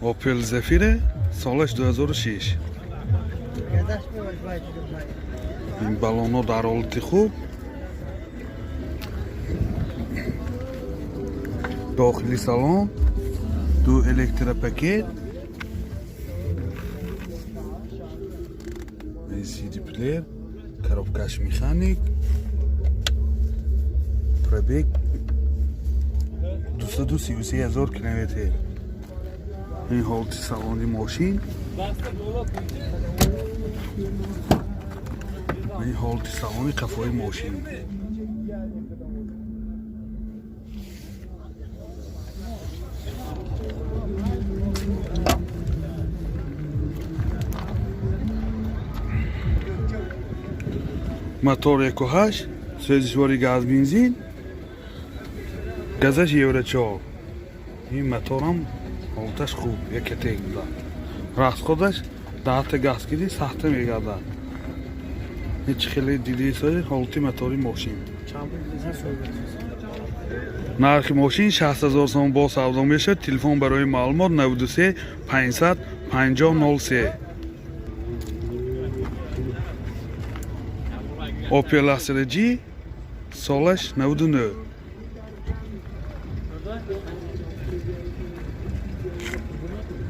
Opel Zafira, солаш 2006. Ин балонҳо дар ҳолати хуб. Дохили салон ду электропакет, CD плеер, коробкаш механик, пробег 233 ҳазор километр. Ин ҳолати салони мошин, ин ҳолати салони қафои мошин. Мотор 1.8, сӯзишвори газ бензин, газаш евро 4. Ин моторам ҳолаташ хуб, якатек буда. Расходаш 10-та газ киди, сахта мегардад. Ҳеҷ хеле диди сои ҳолати мотори мошин. Нархи мошин 60 ҳазор сомон, бо савдо мешавад. Телефон барои маълумот 93 500 50 03. Opel Astra G, солаш 99.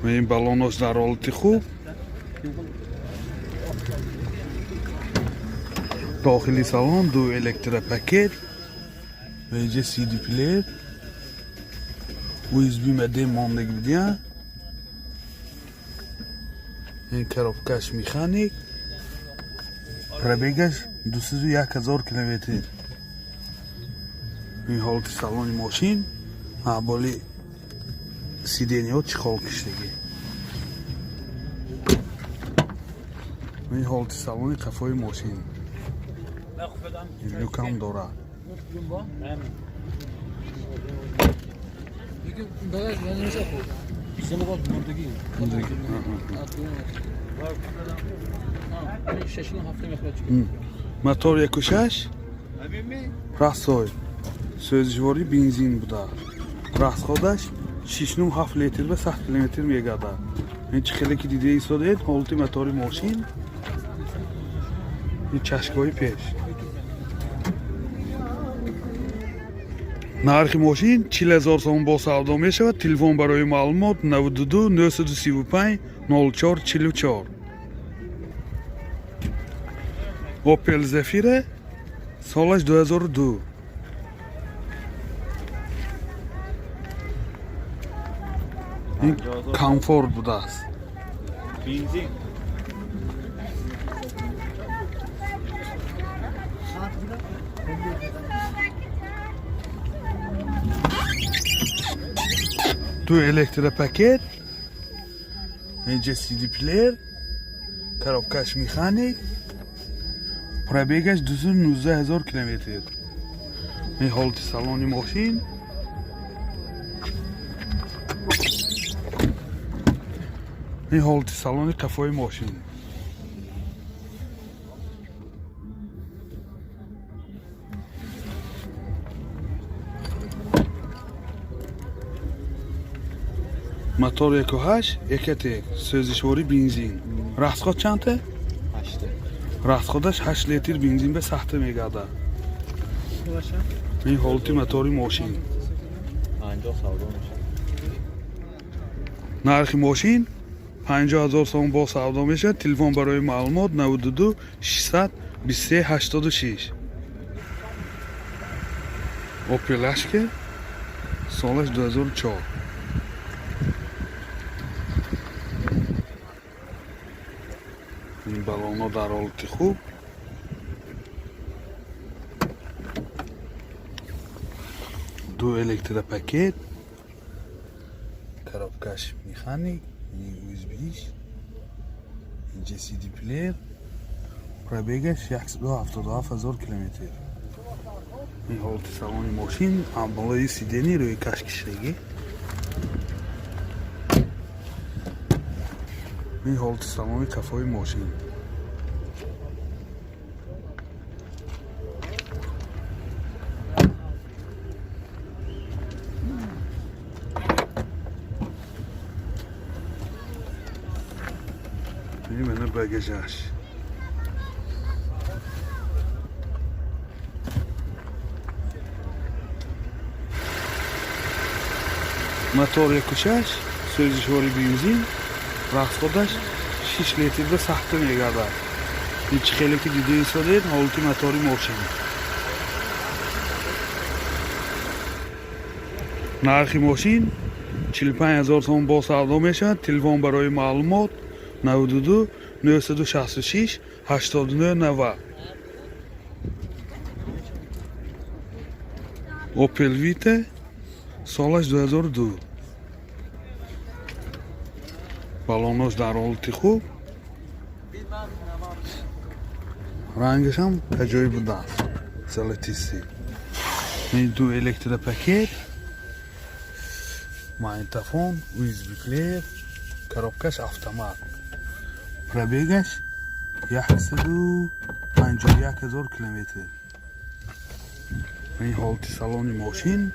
Ин балонош дар ҳолати хуб. Дохили салон ду электропакет, инҷа CD плеер, USB модем мондагӣ будиян. Ин коробкаш механик, пробегаш 201 ҳазор километр. Ин ҳолати салони мошин, боли сиденьяҳо чехол киштагӣ. Ин ҳолати салони қафои мошин, люкам дорад. Мотор 1.6, расой сӯзишворӣ бензин буда. Расходаш 6,7 литр ба 100 километр мегардад. Ин чӣ хеле ки дида истодаед ҳолати мотори мошин, ин чашкҳои пеш. Нархи мошин 40 ҳазор сомон, бо савдо мешавад. Телефон барои маълумот 92 935 04 44. Opel Zafira, солаш 2002. Ин комфорт будааст. Бензин. Ду электропакет, инҷа CD плеер, коробкаш механик, пробегаш 219 ҳазор километр. Ин ҳолати салони мошин, ин ҳолати салони қафои мошин. Мотор 1.8, Ecotec, сӯзишворӣ бензин. Расход чандта? 8. Расходаш 8 литр бензин ба сахта мегардад. Ин ҳолати мотори мошин. 50 савдо мешавад. Нархи мошин 50 ҳазор сомон, бо савдо мешавад. Телефон барои маълумот 92 600 23 86. Opel Astra, солаш 2004. Ин балонҳо дар ҳолати хуб. Ду электропакет, коробкаш механик, USB-ш, инҷа CD плеер, пробегаш 177 ҳазор километр. Ин ҳолати салони мошин, болои сиденье рӯи каш кишидагӣ. Ин ҳолати салони қафои мошин. Мана багажаш. Мотор 1.6, сӯзишвори бензин, расходаш 6 литрда сахта мегардад. Ин чӣ хеле ки дида истодед, ҳолати мотори мошин. Нархи мошин 45 000 сом бо савдо мешавад. Телефон барои маълумот 92 966 89 90. Opel Vita солаш 2002. Балонош дар ҳолати хуб, рангашам аҷоиб будааст, золотистый. Ин ду электропакет, магнитофон, USB плеер, коробкаш автомат. Пробегаш 151 000 километр. Ин ҳолати салони мошин.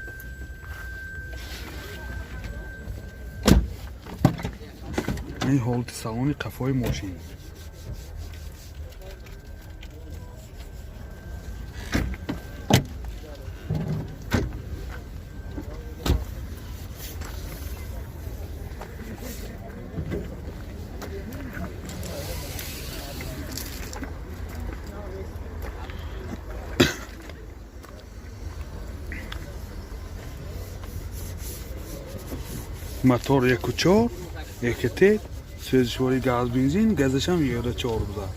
Ин ҳолати салони қафои мошин. Мотор 1.4 ЭКТ, сӯзишвори газ бензин, газашам Евро 4 буда.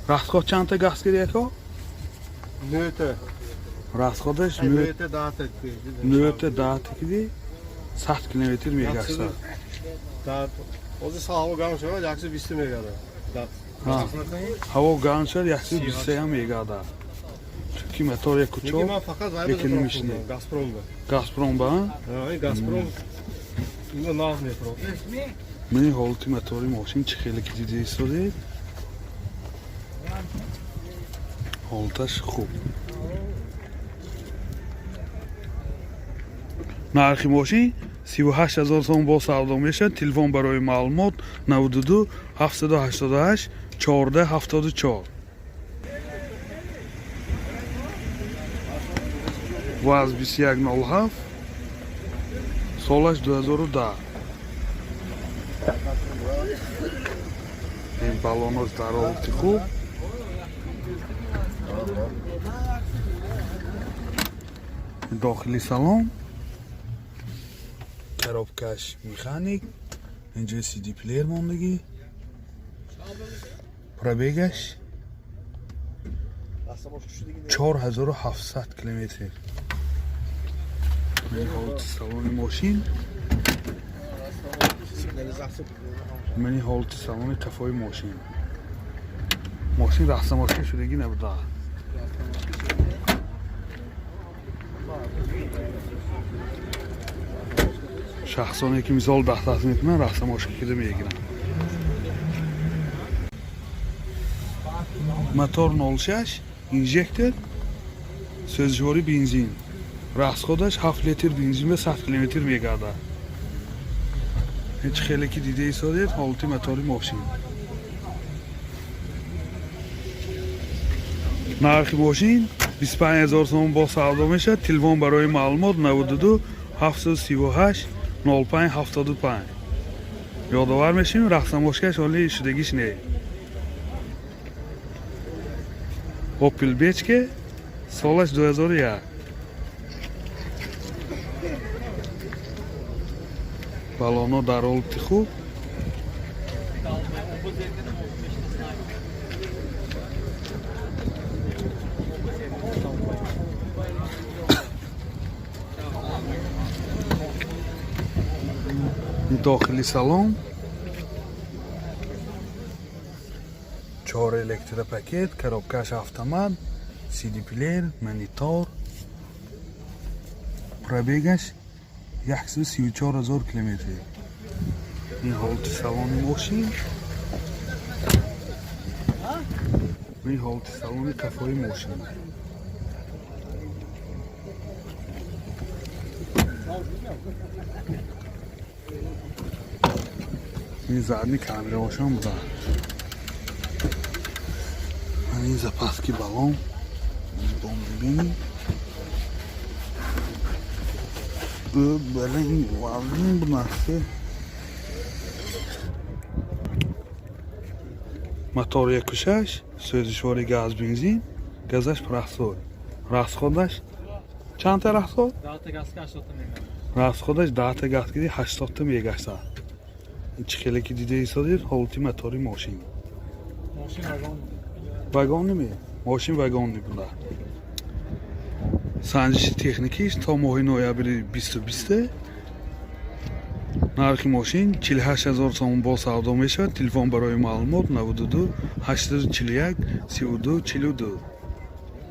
Расход чандта газ киди ако? Нөтө. Расходаш Нөтө даата. Нөтө даата киди 100 километр мегашта. Даат. Ози ҳаво гарм шавад 120 мегардад. Ҳаво гарм шавад 123 ҳам мегардад. Чунки мотор 1.4. Ман фақат вай Газпром ба. Газпром ба? Ҳа, Газпром. Ино нав метро. Мани ҳолати мотори мошин чӣ хеле ки дида истодед, ҳолаташ хуб. Нархи мошин 38 000 сом бо савдо мешавад. Телефон барои маълумот 92 788 14 74. ВАЗ 2107, солаш 2010. Ин балонош дар ҳолати хуб. Дохили салон, коробкаш механик, инҷо CD плеер мондагӣ. Пробегаш 4700 километр. Ин ҳолати салони мошин. Мани ҳолати салони қафои мошин. Мошин растамошин шудагӣ набуда. Шахсоне ки мисол дастрас мекунанд, растамошин кида мегиранд. Мотор 06, инжектор, сӯзишвори бензин. Расходаш 7 литр бензин ба 100 километр мегардад. Ҳеҷ хеле ки дида истодед, ҳолати мотори мошин. Нархи мошин 25 000 сом бо савдо мешавад. Телефон барои маълумот 92 738 05 75. Ёдовар мешавем, рахтамошкаш ҳоли шудагиш не. Opel Бечке, солаш 2001. Балоно дар ҳолати хуб. Дохили салон 4 электропакет, коробкаш автомат, CD плеер, монитор. Пробегаш 134 000 километр. Ин ҳолати салони мошин. Ин ҳолати салони қафои мошин. Ин задни камераҳошам буда. Ин запаски баллон бо мебинем. Бале, ин вазн бунаст. Мотор 1,6, сӯзишвори газ, бензин, газаш простой. Расходаш чандта расход? Даҳта газка 80та мегашт. Расходаш 10та газ киди, 80та мегашта. Чӣ хеле ки дида истодед, ҳолати мотори мошин. Мошин вагон. Вагон неме, мошин вагон буда. Санҷиши техникиш то моҳи ноябри 2020. Нархи мошин 48 000 сомон, бо савдо мешавад. Телефон барои маълумот: 92 841 32 42.